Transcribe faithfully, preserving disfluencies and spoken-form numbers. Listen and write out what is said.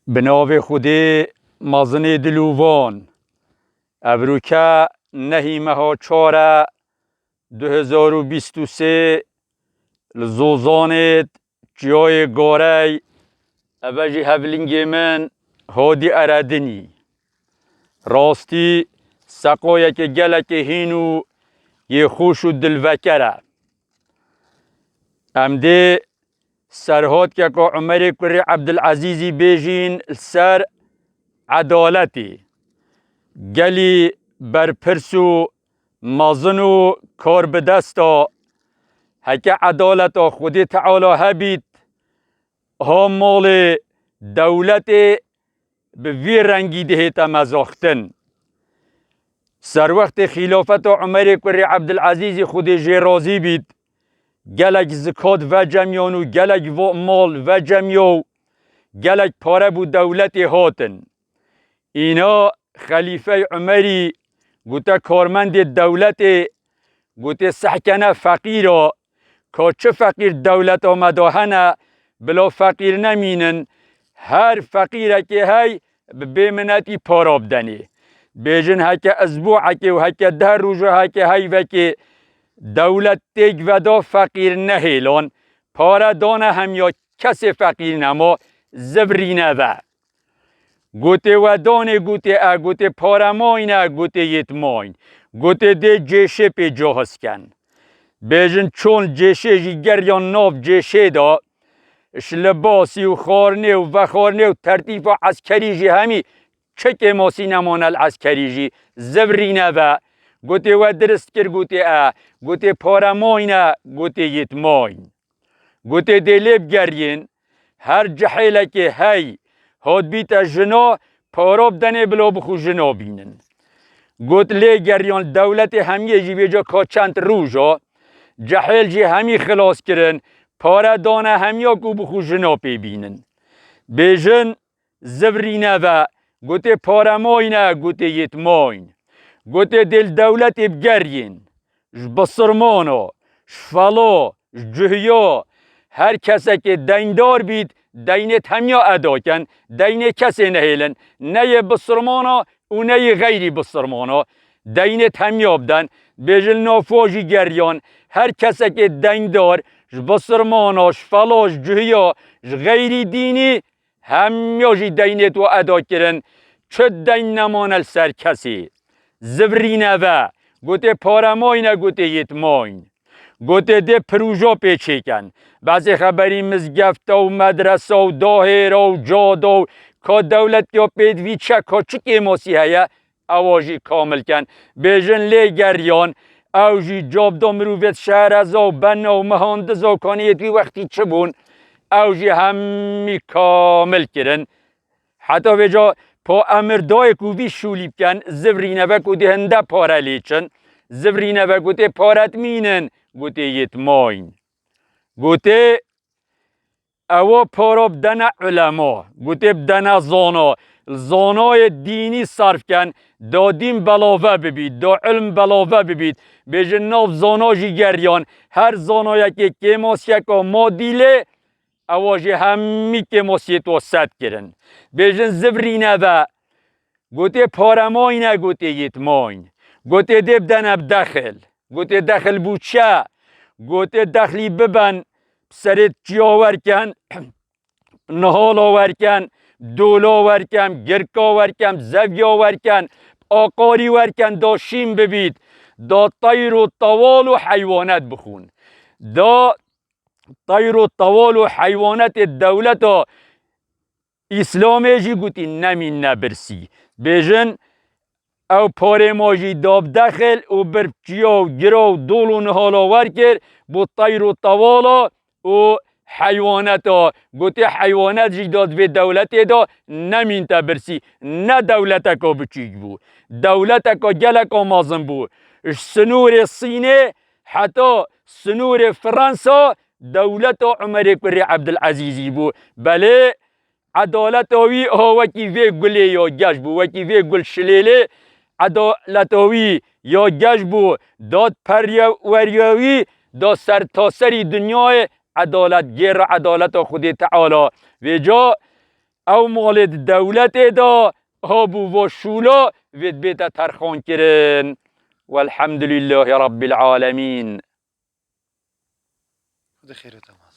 Bi navê Xwedê mezinê dilovan. Evroke nehî meha çar e, du hezar û bîst û sê, li Zozanê, Çiyayê Garey, eve jî hevlingê min Hadî Eredinî. Rastî seqayeke gelekê hîn û yê xweş û dilveker e. Em dê serhatkeka Umerê kurê Ebdilezîzî bêjîn li ser edaletê. Gelî berpirs û mezin û karbidest a. Heke edaleta Xwedê Teala hebît, ha malê dewletê bi vî rengî dihête mezaxtin. Serwextê xîlafeta Umerê kurê Ebdilezîzî, Xwedê jê razî bît, gelek zikat vecemiyan û gelek va-, mal vecemiya û gelek pare bû dewletê hatin. Îna xelîfey Umerî gote karmendê dewletê, gotê sehkene feqîra, ka çi feqîr dewleta me de hene, bila feqîr nemînin, her feqîrekê hey bi bêminetî para bidenê. Bêjin heke ezbûekê û heke deh roja heke heyvekê dewlet têk veda feqîr nehêlan, pare dane hemiya kesê feqîr nema, zivrîne ve. Gotê we danê, gotê e, gotê pare mayne, gotê yêt mayn. Gotê dê cêşê pê cahiz ken. Bêjin çon cêşê jî geriyan nav cêşê de, ji libasî û xwarinê û vexwarinê û tertîfa eskerî jî hemî çi kêmasî nemane li eskerî jî zivrîne ve. Gotê we dirist kir, gotê e, gotê pare mayne, gotê yêt mayn. Gotê dê lê bigeriyên, her cihêlekê hey hat bîte jina, para bidenê bila bi xwe jina bînin. Got lê geriyan dewletê hemiyê jî vêca ka çend roja, cihêl jî hemî xilas kirin, pare dane hemiya ku bi xwe jina pê bînin. Bêjin, zivrîne ve, gotê pare mayne, gotê yêt mayn. Gotê dê li dewletê bigeriyên, ji bisirmana, ji fela, ji cuhiya, her kesekê deyndar bît, deynêt hemiya eda ken, deynê kesê nehêlin, ne yê bisirmana û ne yê xeyrî bisirmana, deynêt hemiya biden, bêjin nafa jî geriyan, her kesekê deyndar, ji bisirmana, ji fela, ji cuhiya, ji xeyrî dînî, hemiya jî deynêt wa eda kirin, çi deyn nemane li ser kesê. Zivrîne ve, gotê pare mayne, gotê yêt mayn. Gotê dê piroja pê çêken. Behsê xeberî mizgefta û medresa û dahêra û cada û ka dewlet ya pêdivî çe ka çi kêmasî heye, ewa jî kamil ken. Bêjin lê geriyan, ew jî cabda mirovêt şereza û bena û mihandiza û kaniyêt wî wextî çi bûn, ew jî hemî kamil kirin. Heta vêca pa emir dayê ku vî şûlî biken, zivrîne ve ku dê hinde pare lê çin, zivrîne ve gotê paret mînin, gotê yêt mayn. Gotê ewa para bidene ulema, gotê bidene zana, zanayê dînî serf ken, da dîn belave bibît, da ilm belave bibît. Bêjin nav zana jî geriyan, her zanayekê kêmasiyeka madî lê, ewa jî hemî kêmasiyêt wa sed kirin. Bêjin zivrîne ve, gotê pare mayne, gotê yêt mayn. Gotê dê bidene bi dexil. Gotê dexil bû çi? Gotê dexlî biben, bi serê çiya werken, nihala werken, dola werken, girka werken, zevya werken, aqarî werken, da şîn bibît, da teyr û tewal û heywanet bixwin. Da teyr û tewal û heywanetê dewleta Îslamê jî gotî nemîn nebirsî. Bêjin, ew parê ma jî da bi dexil û bir çiya û gira û dol û nihala werkir, bo teyr û tewala û heywaneta. Gotê heywanet jî da di vê dewletê de nemîn te birsî. Ne dewleteka biçûk bû. Dewleteka geleka mezin bû. Ji sinûrê Sînê heta sinûrê Fransa dewleta Umerê kurê Ebdilezîzî bû. Belê, edaleta wî ha wekî vê gulê ya geş bû, wekî vê gul şilêlê edaleta wî ya geş bû, da perweriya wî da sertaserî dinyayê edalet, gêra edaleta Xwedê Teala. Vêca ew malê di dewletê de, ha bû va şûla, vê dibête terxan kirin. Welhamdulîllahî Rabbil Alemîn. Xwedê xêr bide, ma.